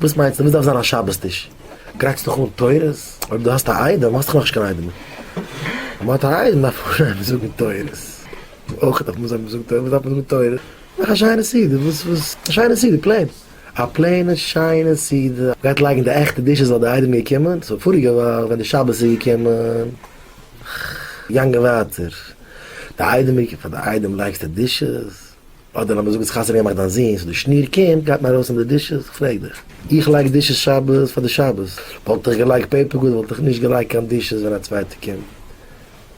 וואס מיינסטו וואס דארף זיין א שבת טיש? גרייטסט דיך אן תורות? אויב דו האסט א איידעם האסטו נאכנישט קיין איידעם. אויב מען האט א איידעם דארף מען אנהייבן זאגן תורות. אויך דארף מען זאגן תורות, וואס דארף מען זאגן תורות? מאך א שיינע סעודה, וואס וואס? א שיינע סעודה, plain. א plain ע שיינע סעודה. גייט לייגן די עכטע dishes ווייל די איידעם איז געקומען? סאו פאריגע וואך ווען די שבת איז געקומען, געגאנגען ווייטער. די איידעם איז געקומען, פאר די איידעם לייגסטו dishes? אדער לאמיר זאגן האסט חתונה געמאכט דיין זון, so די שניר קומט, גייט מען ארויס אין די dishes? איך פרעג דיך. איך לייג dishes שבת פאר די שבת. וואלט איך געלייגט paper goods וואלט איך נישט געלייגט קיין dishes ווען א צווייטער קומט.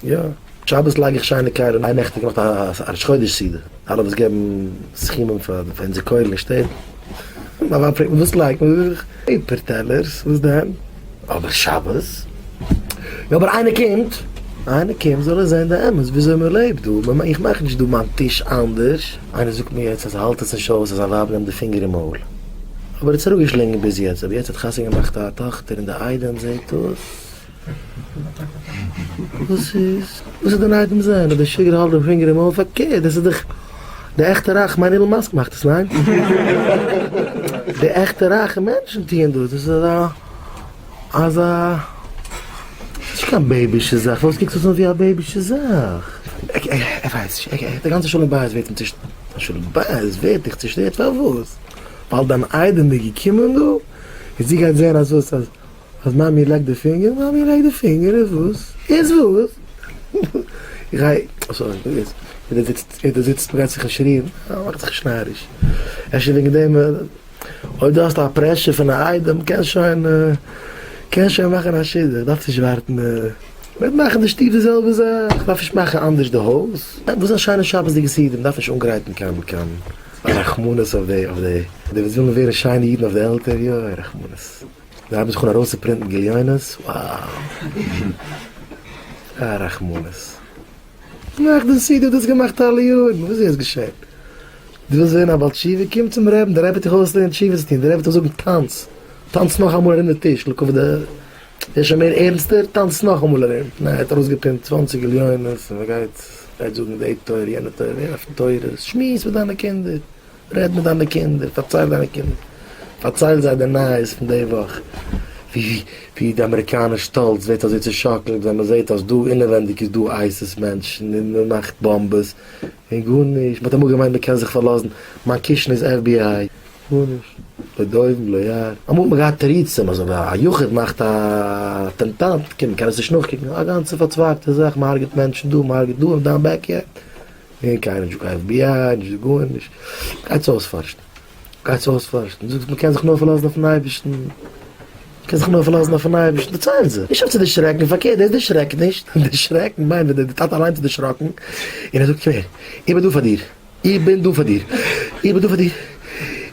יא. שבת לייג איך שיינע כלים. איין נעכטן געמאכט א ראש חודש סעודה. אלע וואס געבן סכומים פאר אונזער כולל אין שטעטל. מיין ווייב פרעגט מיר וואס לייגט מען? זאג איך paper טעלערס, וואס דען? אבער שבת? יא אבער איינער קומט! איינער קומט זאל ער זען די אמת וויאזוי מען לעבט דא, איך מאך נישט דא מיין טיש אנדערש. איינער זאגט מיר יעצט אז ער האלט עס נישט אויס אז זיין ווייב נעמט די פינגער אין מויל. אבער ער האט עס אראפגעשלינגען ביז יעצט, אבער יעצט האט חתונה געמאכט א טאכטער און די איידעם זעט דאס. וואס איז? וואס איז די איידעם זען אז די שוויגער האלט די פינגער אין מויל? פארקערט דאס איז דאך די עכטע רייכע, כ'מיין אילן מאסק מאכט עס, ניין? די עכטע רייכע מענטשן טוען דאס, דאס איז אזא אזא נישט קיין בעיבישע זאך, פארוואס קוקסטו עס אן ווי א בעיבישע זאך? איך ווייס נישט, די גאנצע שלום בית ווערט אים צושטערט, שלום בית ווערט דיך צושטערט פארוואס? ווייל דיין איידעם איז געקומען דא און זי גייט זען אז וואס אז אז מאמי לייגט די פינגער, מאמי לייגט די פינגער, איז וואס? איז וואס? איך גיי, sorry, יעדער זיצט, יעדער זיצט, מ'גייט זיך נישט רירן, מאכט זיך נישט נאריש. אפשר וועגן דעם, אויב דו האסט א pressure פון א איידעם, קענסט שוין, קענסט שוין מאכן א שידוך, דארפסט נישט ווארטן, מ'וועט מאכן די שטוב די זעלבע זאך, מ'דארף נישט מאכן אנדערש די הויז. וואס איז א שיינע שבת'דיגע סעודה, מ'דארף נישט אנגרייטן קיין, קיין רחמנות אויף די, אויף די, די וואס ווילן ווערן שיינע אידן אויף די עלטער, יוי רחמנות. זיי הייבן זיך אן ארויסצופרינטן גליונות, wow! א רחמנות. מאך די סידי האט דאס געמאכט אלע יארן, וואס איז יעצט געשען? דו ווילסט ווערן א בעל תשובה? קום צום רעבן, דער רבי וועט דיך אויסלערנען תשובה צו טון, דער רבי וועט דיך זאגן טאנץ, טאנץ נאכאמאל ארום די טיש, לכבוד די, ווער שוין מער ערנסטער, טאנץ נאכאמאל ארום, ניין ער האט ארויסגעפרינט צוואנציג גליונות און מען גייט גייט זאגן די תורה יענע תורה, ווער דארף תורות, שמועס מיט דיינע קינדער. רעד מיט דיינע קינדער, פארצייל דיינע קינדער, פארצייל זיי די נייעס פון די וואך, ווי ווי די אמעריקאנער שטאלץ ווערט אזוי צושאקלט ווען מען זעט אז דא אינעווענדיג איז דא ISIS מענטשן און מען מאכט באמבעס און גארנישט, מען האט אמאל געמיינט מען קען זיך פארלאזן, מיין קישן איז FBI, גארנישט, לא דובים ולא יער, אמאל האט מען געהאט תירוצים אז אויב א יחיד מאכט א אטענטאט קען מען עס נישט נאכקוקן, א גאנצע פארצווייגטע זאך, מען הרג'ט מענטשן דא, מען הרג'ט דא אין דיין backyard. און קיינער נישט דא קיין FBI נישט דא גארנישט, גייטס אויספארשן, גייטס אויספארשן, זאגסט מען קען זיך נאר פארלאזן אויפן אייבערשטן, מען קען זיך נאר פארלאזן אויפן אייבערשטן, דערצייל זיי, נישט אויף צו דערשרעקן, פארקערט דאס דערשרעקט נישט, דערשרעקן מיינט ווען דער טאטע אליינס איז דערשראקן, און ער זאגט קום הער, איך בין דא פאר דיר, איך בין דא פאר דיר, איך בין דא פאר דיר,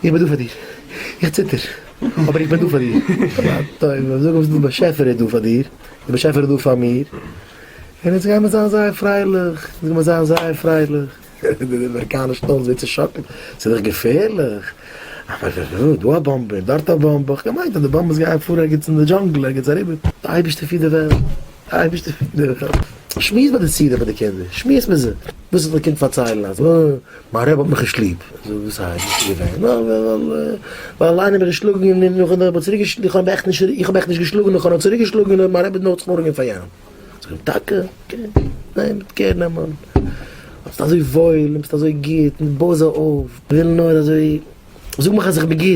איך בין דא פאר דיר, איך ציטער, אבער איך בין דא פאר דיר, זאג אים דער באשעפער איז דא פאר דיר, דער באשעפער איז דא פאר מיר. און אונז גיימער זיין זייער פרייליך, אונז גיימער זיין זייער פרייליך. די אמעריקאנער שטאלץ ווערט צעשאקלט, ס'איז דאך געפערליך. אבער דא א באמבע און דארט א באמבע, כ'האב געמיינט אז די באמבעס גייען פאר ערגעץ אין די jungle ערגעץ אריבער. די אייבערשטער פירט די וועלט, די אייבערשטער פירט די וועלט. שמועס ביי די סעודה מיט די קינדער, שמועס מיט זיי. וואס זאל די קינד פארציילן אז מיין רבי האט מיך נישט ליב? זאג וואס הייסט? וואס איז געווען? ווייל איינער האט מיך געשלאגן און נאכדעם האב איך צוריק געשלאגן, איך האב עכט נישט, איך האב עכט נישט געשלאגן, איך האב נאר צוריק געשלאגן און מיין רבי האט נאר זיך נאכגעגעבן פאר יענעם. זאג אים, טאקע? okay, ניין, מיט care נעמען. ביסט אזוי וואויל און ביסט אזוי גוט און בוי זיי אויף, וויל נאר אזוי, זאג מיך אז איך בין גוט.